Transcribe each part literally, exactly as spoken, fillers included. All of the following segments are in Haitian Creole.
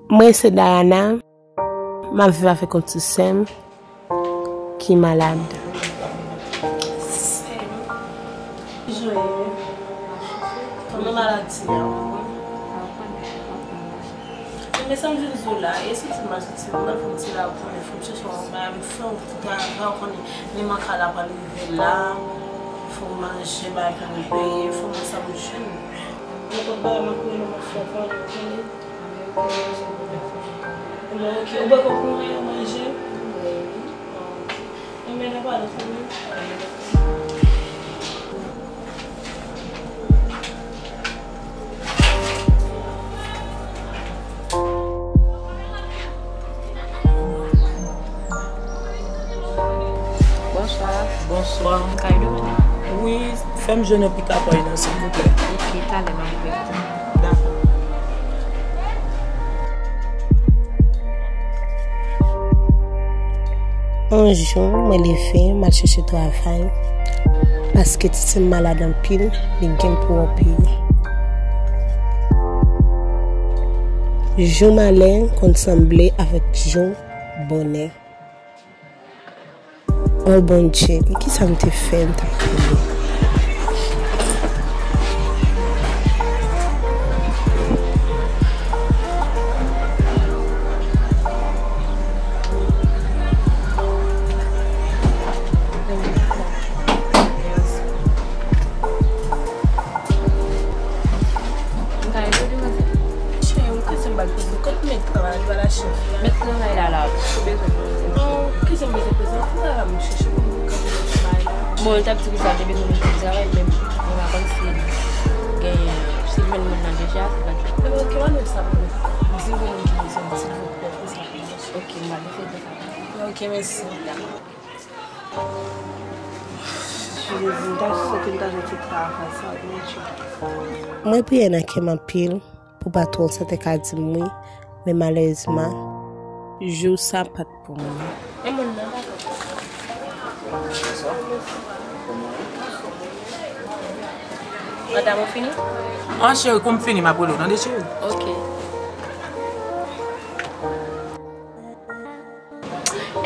Mwen se Dayana, m ap viv avèk yon ti sè m ki malad. Sè m, jan w ye? Kòman maladi a? Ou bon? Men sa m vin di w la, e soti m a soti, m al fè yon ti laboure, fò m chèche yon bagay m fè, yon ti travay, ou konnen, menm an kay la pral rive la, fò m manje, bagay pou m peye, fò m wè sa m jwenn. Nenpòt bagay m ap rele w, m ap fè w konnen, ou konnen. Ebyen, oke. Ou poko pran yon manje? Ebyen, nan pa lòt pwoblèm. Bonswa. Bonswa. Kay Dominique? Wi, fè m jwenn yon pikapòy nan, silvouplè. Ok, talè m ap vini. Dakò. Yon jou, mwen leve, m al chèche travay, paske titi m malad anpil, li gen pou anpil. Jou malè konn sanble avèk jou bonè. O Bondye, men kisa m te fè, m t ap peye? Cheri, ou kite m ba l poze. Kot mèt travay la, li pa la chèf la. Mèt travay la la, ou bezwen poze. Non, kite m poze poze. Pou travay m chèche pou mwen kanpe nan travay la. Bon, li t ap di konsa, li te bezwen moun pou travay, men mwen pa konn si gen, si l jwenn moun nan deja, se pa. Ebyen, ok, mande l sa pou mwen. Di l pou mwen ki bezwen, silvouplè, pou sa pou mwen. Ok, m ap eseye fè sa. Ok, mèsi. Jezi, m ta swete m ta jwenn ti travay sa, Bondye. Mwen priye nan kè m anpil pou patwon sa te ka di m wi, men malerezman, jou sa pa t pou mwen. E moun nan pa fè. Madanm, ou fini? An, cheri, kou m fini, m ap rele w, tande, cheri? Ok.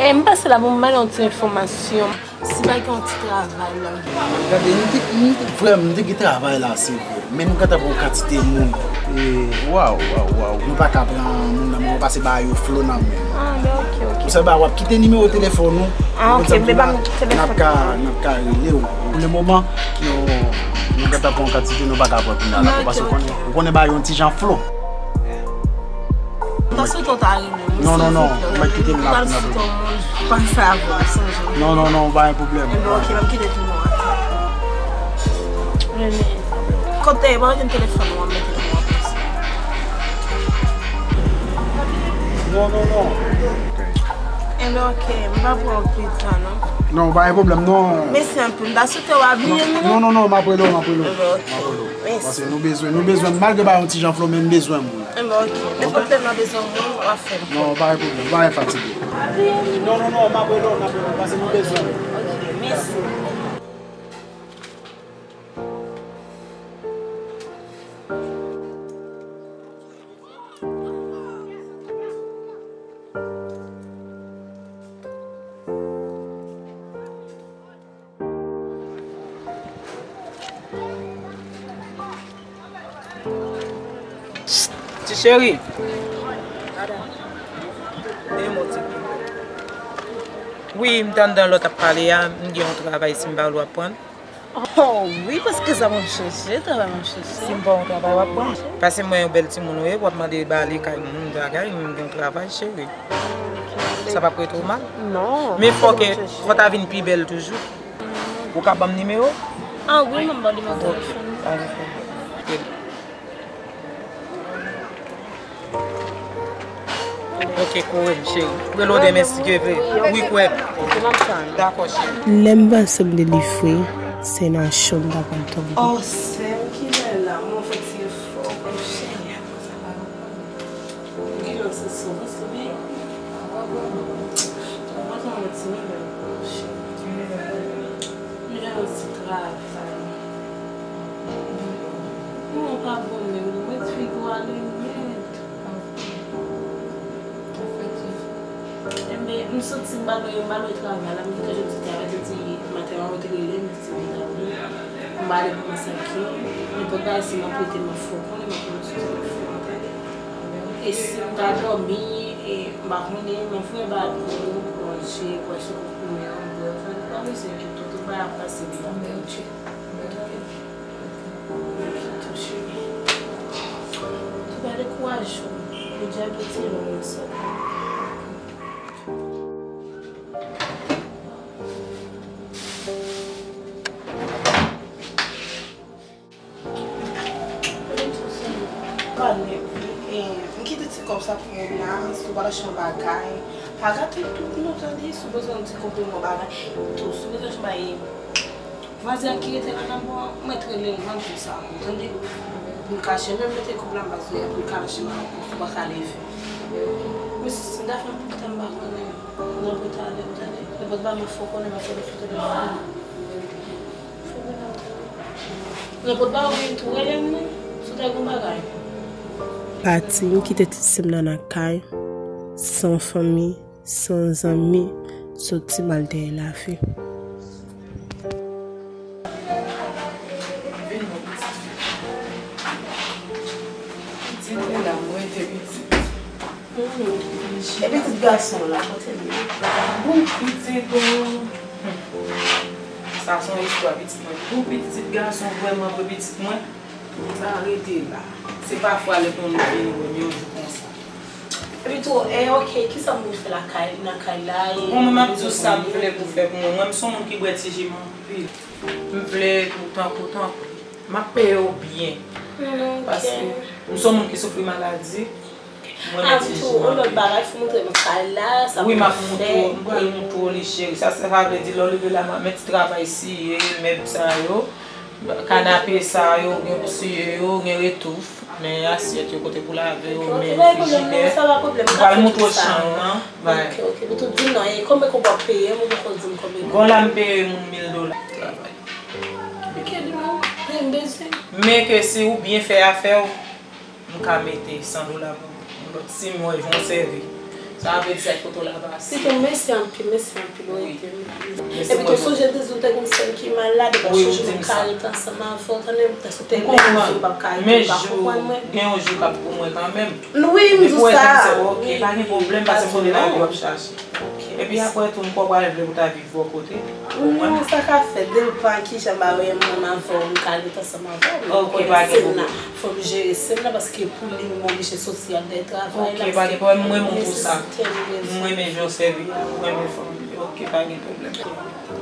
E m pase la pou m ba nou yon ti enfòmasyon. Si pa gen yon ti travay la. Gade, m te, m te, frè m, m te gen travay la, se vre. Men nou gentan pran yon kantite moun. E, waw, waw, waw. Nou pa ka pran moun nan, men w pase ba yo flo nan men. Ah, ben, ok, ok. Ou sa ba w ap kite nimewo telefòn ou. Ah, ok, men ba m telefòn. N ap ka, n ap ka rele w. Pou le moman, nou, nou gentan pran yon kantite, nou pa ka pran kounye a la, paske ou konnen, ou konnen ba yo yon ti jan flo. Paske w ta renmen m, non, non, non, silvouplè, ou mèt kite m la pou n ap. Panse avè w, sonje. Non, non, non, pa gen pwoblèm. Enben, ok, m ap kite tou non. Renmen. Kote, pa jwenn telefòn ou an, mete tou non. Non, non, non. Enben, ok, m pa pran anpil tan, non. Non, pa gen pwoblèm, non. Mèsi anpil. M ta swete w ap bliye m, non? Non, non, non, m ap rele w, m ap rele w. Enben, ok. M ap rele w. Mèsi. Paske nou bezwen, nou bezwen, malgre ba yon ti jan flo, men m bezwen moun. Enben, ok. Nenpòt lè m nan bezwen moun, w ap fè m. Non, pa gen pwoblèm, pa gen fatige. Non, non, non, m ap rele w, m ap rele w, paske nou bezwen. Ok, mèsi. Ti cheri. Wi, m t anndan lè w t ap pale a, m gen yon travay, si m pa wè w ap pran l. Oh, wi, paske sa m ap chèche, travay m ap chèche. Si m ba w yon travay, w ap pran l. Paske m wè yon bèl timoun ou ye, w ap mande ba ale kay moun, bagay, m gen yon travay, cheri. Sa p ap retwouve w mal. Non. Men fò ke, fò w ta vin pi bèl toujou. Ou ka ban m nimewo? Ah wi, m ap ba w nimewo telefòn. Ah, ok. Ok, kouri m, cheri. Rele w demen si Dye vle. Wi, kwè m. Dakò, cheri. Lè m panse m delivre, se nan cho m ta pral tonbe. Oh, sè m, kilè la? Mwen fè ti efò pou cheri a. Kilè se sou, se byen. Mwen fè yon ti nimewo pou cheri. M jwenn yon ti travay. Non, pa bon menm. Mwen figi w ale nèt. Men m santi m pa lwen, m pa lwen travay la, m gentan jodi travay, jodi maten an yo te rele m, m te di m ta vini. M pa ale pou m masak yo. Nenpòt bagay, si m ap rete, m ap fè w konnen, m ap konnen sou telefòn, tande. E si m ta dòmi, e m pa konnen, m ap fè bagay pou ou, pou manje, pou achte konprimè an, bwè, tande. Pa bezwen enkyete w, tout bagay ap pase byen. Anmè, ok. Anmè, ok. Tou pa dekouraje w. Jodi a gen ti lòm nan sa. M kite ti kòb sa pou mwen la, si w pa t achte yon bagay, pa gate tout non, tande, si w bezwen yon ti konpliman bagay, tou, si w bezwen yon bagay, vwazin an ki rete la nan bò an, mèt rele l, mande sa, tande. Pou l kache, menm mete kòb la anba zòrèy pou l kache, pou l pa ka leve. Men si m ta fè yon pita m pa konnen, nan pita ale, tande. Nenpòt bagay m ap fè w konnen, m ap fè w sou telefòn. Nenpòt bagay ou gen tou rele m non, si w ta gen yon bagay. Pati, m kite ti sè m nan nan kay, san fanmi, san zanmi, soti m al dèyè lavi. Vin non pitit fi. Pitit mwen la, mwen te pitit. E pitit gason w la, kote l ye? Bon, pitit ou. Sa se yon istwa pitit mwen. Bon, pitit gason, vrèman vre pitit mwen. Pa rete la. Se pafwa lè pou nou vini wè m yon jou konsa. Epi tou, e, ok, kisa m pou fè lakay, nan kay la, e... Bon, mwen, m ap di w sa m vle pou fè pou mwen. Mwen, m se yon moun ki bwè ti ji m anpil. M vle pou tankou, tankou. M ap peye w byen. Paske m se yon moun ki soufri maladi. Mwen, ah, tou, yon lòt bagay, fò montre nou kay la, sa pou fè. Wi, m ap montre w, m pral montre w li, cheri. Sa, sa vle di, lè w leve la, m ap met ti travay siye, mèb sa yo, kanape sa yo, gen pou siye yo, gen retouf, men asyèt yo, kote pou lave yo, men frijidè. M pral montre w chanm nan. Ok, ok, pou tout di m non, e konbyen kòb w ap peye m, ou poko di m konbyen kòb? Bon, la, m peye moun mil dola pou travay. Ok, di m non, men m bezwen. Men ke si ou byen fè afè w, m ka mete san dola pou ou. Lòt, si m wè jan w sèvi, sa vle di sa ki kote w la pase. Pito mèsi anpil, mèsi anpil, ou ede m. Epi tou sonje m te di w te gen yon sè m ki malad, ou pa chonje m ap ka ret ansanm avè w, tande, m te sou tèlè, m di m p ap ka ret, ou pa konprann mwen. Gen yon jou k ap pou mwen kanmenm. Wi, m di w sa. Ok, pa gen pwoblèm, pase m konnen lavi w ap chache. Epi apre tou, m kwè w pral vle pou ta viv bò kote pou mwen. Non, sa ka fèt, depan kijan m pa wè m menm avè w, m ka ret ansanm avè w, men ou konnen sè m nan, fò m jere sè m nan, paske pou li menm oblije soti al dèyè travay la, paske li nesesite, li bezwen. Ok, pa gen pwoblèm, m renmen w pou sa. M renmen jan w sèvi a, m renmen fanmi. Ok, pa gen pwoblèm.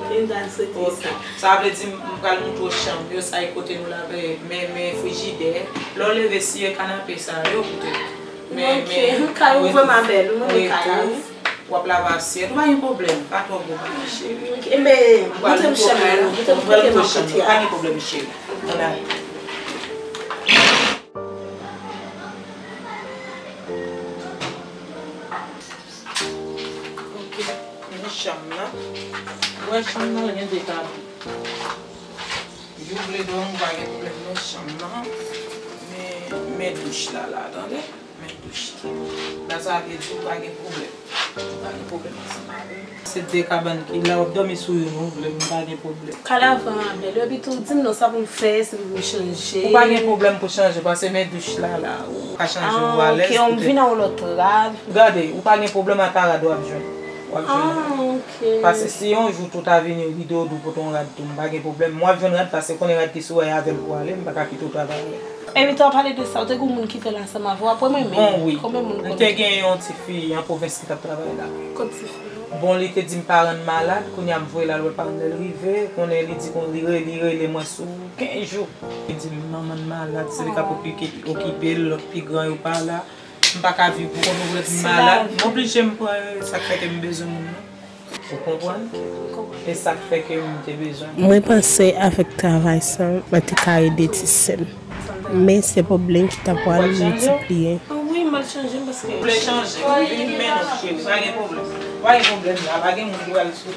Linda, se te sa. Sa vle di, m pral montre w chanm yo, sa e kote nou lave, men, men frijidè. Lè w leve, siye kanape sa yo, koute. Men, men, kay ou vrèman bèl, ou renmen kay la, wi. W ap lave asyèt, ou pa gen pwoblèm, pa twò gwo bagay, cheri. Enben, montre m chanm nan, montre m kote m ap kote a. Pa gen pwoblèm, cheri. Ann ale. Ok, men chanm nan. Ou wè chanm nan, gen de kabin. Jou vle dòmi, ou pa gen pwoblèm nan chanm nan. Men, men douch la, la, tande? Men douch. La, sa vle di ou pa gen pwoblèm. Ou pa gen pwoblèm ansanm avè m. Se de kabann ki la, w ap dòmi sou youn ou vle, m pa gen pwoblèm. Kay la vrèman bèl. Epi tou, di m non, sa pou m fè, si m pou m chanje. Ou pa gen pwoblèm pou chanje, paske men douch la, la, ou ka chanje, ou alèz. Ah, ok, m vin an yon lòt rad. Gade, ou pa gen pwoblèm, ata rad w ap jwenn. W ap jwenn rad. Ah, ok. Paske si yon jou tou ta vini, rido w dou pote yon rad tou, m pa gen pwoblèm. M w ap jwenn rad, paske konnen rad ki sou w a, e avè l pou w ale, m pa ka kite w travay avè l. Epi tou, w pale de sa, ou te gen yon moun ki fè l ansanm avè w, apre mwen menm. Bon, wi. Konbyen moun konnen? M te gen yon ti fi an pwovens ki t ap travay la. Kot ti fi? Bon, li te di m paran l malad, kounye a m voye l al wè paran l, lè l rive, konnen li di kon li re-, li rele mwen sou kenz jou. Li di m manman l malad, se li k ap okipe, okipe l, lòt pi gran yo pa la. M pa ka viv pou kont mwen, m malad. M oblije m pran yo, e sa k fè ke m bezwen moun nan. Ou konprann? E sa k fè ke m te bezwen. Mwen panse avèk travay sa, mwen te ka ede ti sè m. Men se pwoblèm ki ta pral miltipliye. Wi, m al chanje m paske... Ou vle chanje? Wi, men non, cheri, pa gen pwoblèm. Pa gen pwoblèm la, pa gen moun ki pral sou.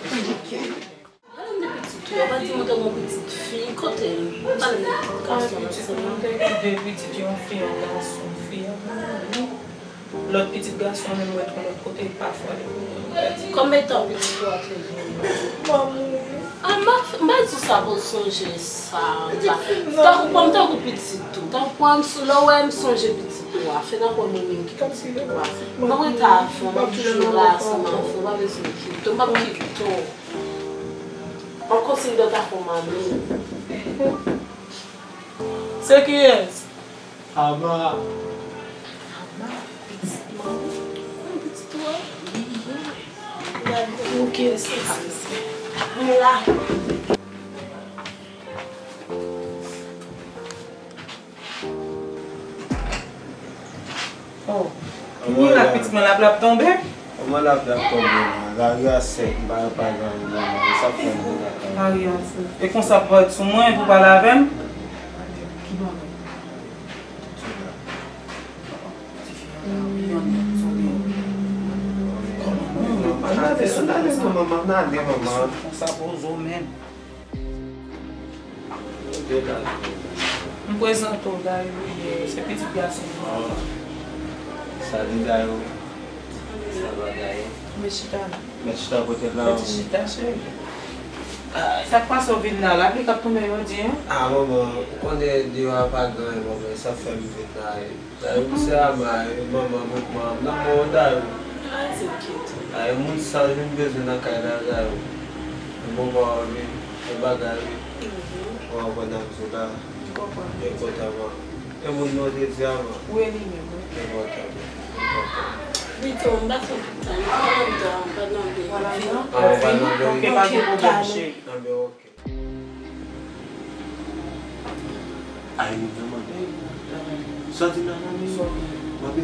Gade m de pitit ou, ou pa di mwen te gon pitit fi, kote l? Ou pale m de pitit gason nan sèlman. Mwen te gen de pitit, yon fi, yon gason, fi a. Lòt pitit gason an menm, mwen tou lòt kote, pafwa li pou mwen, mwen pèdi. Konbyen tan pitit ou a te jwenn? Mwen mouri. Ah, m pa, m pa di w sa pou w sonje sa. Tankou pran m tankou pitit ou. Tankou pran m sou lè w wè m sonje pitit ou a. Fè nan kò mwen menm ki pitit ou a. Mwen rete avè w, m ap toujou la ansanm avè w. Ou pa bezwen kite w. M p ap kite w. M ap kontinye tankou manmi. Se kiyès? Ama. Ama, pitit manmi. Konn pitit ou a? Wi. Gade. Ok, se sa. Mwen la. Oh. Mwen la, pitit mwen la, l ap tonbe. Kòman l ap, l ap tonbe la? Lari a sèk, m pa wè pa gen anyen, manman. E sa k fè m vin lakay la. Lari a sèk. E konsa pou w sou mwen, pou w pale avè m? Ki bagay? Kòman? Ann ale, ann ale, non, manman, ann ale, manman. Konsa poze w menm. M prezante w, Dayou, se pitit gason mwen. Salut, Dayou. Sa va, Dayou? Men chita la. Men chita kote la. Mete chita, cheri. Sa k pase w vin la, lapli k ap tonbe jodi a? Ah, manman, ou konnen deyò a pa gen anyen, manman, sa fè m vin la. Dayou se Ama, e manman, manman, m nan men w, Dayou. Ay, se kit. Ay, moun sa vin bezwen nan kay la, Dayou. E manman w vin, e bagay, wi. Ou konprann, ap di w la. M konprann. E kontan, man. E moun nou te di avan. Wi, li menm, wi. E kontan, man. E kontan. Vito, m pa fè tout tan. M pa nan dan, m pa nan bèy. Vito. Ah, ou pa nan bèy. Ok, pa gen pwoblèm, cheri. Ah, ben, ok. Ay, moun nan, manmi. Sa w di la, manmi? Manmi,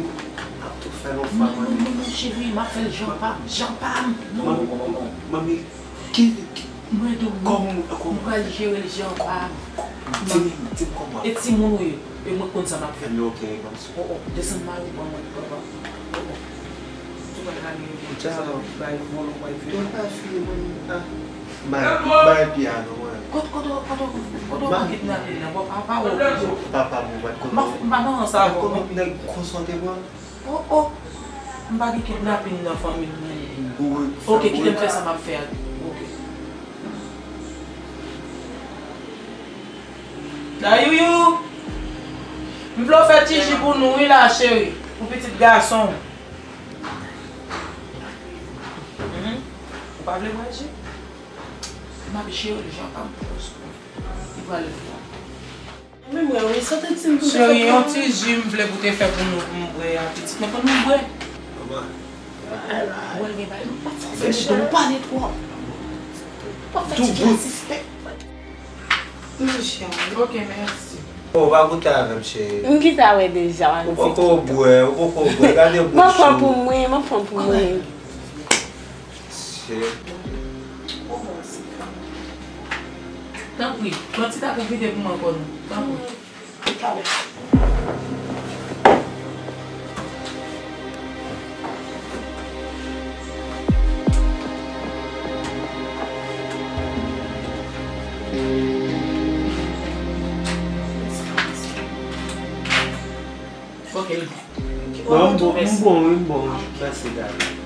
ap tou fè l yon fwa, manmi. Non, non, non, cheri, m ap fè l jan pa m, jan pa m. Non, non, non, non. Manmi, ki, ki, mwen tou, kòman, kòman? M pral jere l jan pa m. Di m, di m kòman. E timoun ou ye, e mwen konn sa m ap fè. Anben, ok, ban m sou. Oh, oh, desann mari w, ban mwen, papa. Oh, oh. Tou bagay la gen yon ti sa bay vòlò, bay vòlò. Tout pa fini, manmi. Ah. Bay, bay pye a non, mwen. Kote, kote, kote, kote w pran kidnapin nan? Bon, papa w. Papa m, ou pa t konn. M pa, m pa nan sa avè w, non. Nèg konsa w te pran? Oh, oh. M pa gen kidnapin nan fanmi m, non. Wi, ok, kite m fè sa m ap fè a. Ok. Dayouyou! M vle w fè ti ji pou nou, wi, la, cheri. Pou pitit gason w. Mhm. Ou pa vle bwè ji? M ap jere l jan pa m pwòs. Li pral vin. Men mwen, wi, sa te di m pou te fè pou mwen. Cheri, yon ti ji m vle pou te fè pou nou, pou m bwè a, pitit mwen, pou nou bwè. Manman. Bwè, gen bagay, nou pa fè fè, nou pale twòp. Pa fè ti fi a sispèk. Manje a, wi. Ok, mèsi. Ou pa goute avè m, cheri. M gentan wè deja, ou poko bwè, ou poko bwè. Gade bouch ou. M ap pran pou mwen, m ap pran pou mwen. Cheri. Tanpri, pran ti tak ou vide pou mwen ankò non. Tanpri. Talè. Ok. Non, m bon, m bon, wi, m bon, wi. Mèsi, Dani.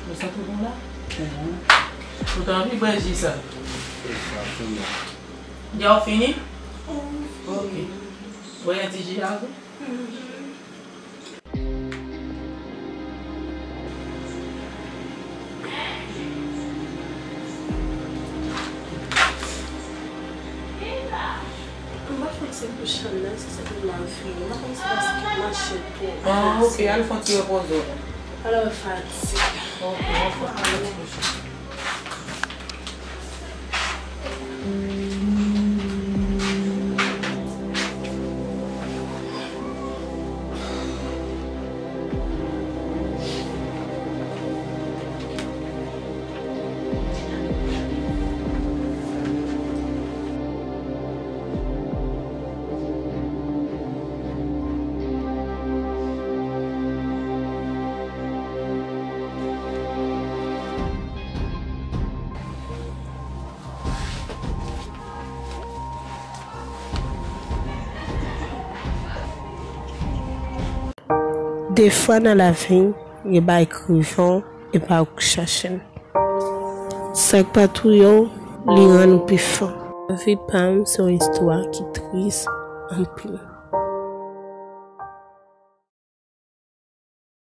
Ou santi w bon la? Mhm. Ou ta anvi bwè ji sa? E sa, fini. Deja w fini? Ok. Bwè yon ti ji a tou? M pa konn si se pou chanm nan, si se pou m al fini. M pa konn si paske m mache twòp. Ah, ok, al fè yon ti repoze w. Alò, fatig. Ok, ok, al kouche. Defwa nan lavi, gen bagay k rive w, e pa ou k chache l. Sa k pa touye w, li rann ou pi fò. Lavi pa m se yon istwa ki tris anpil.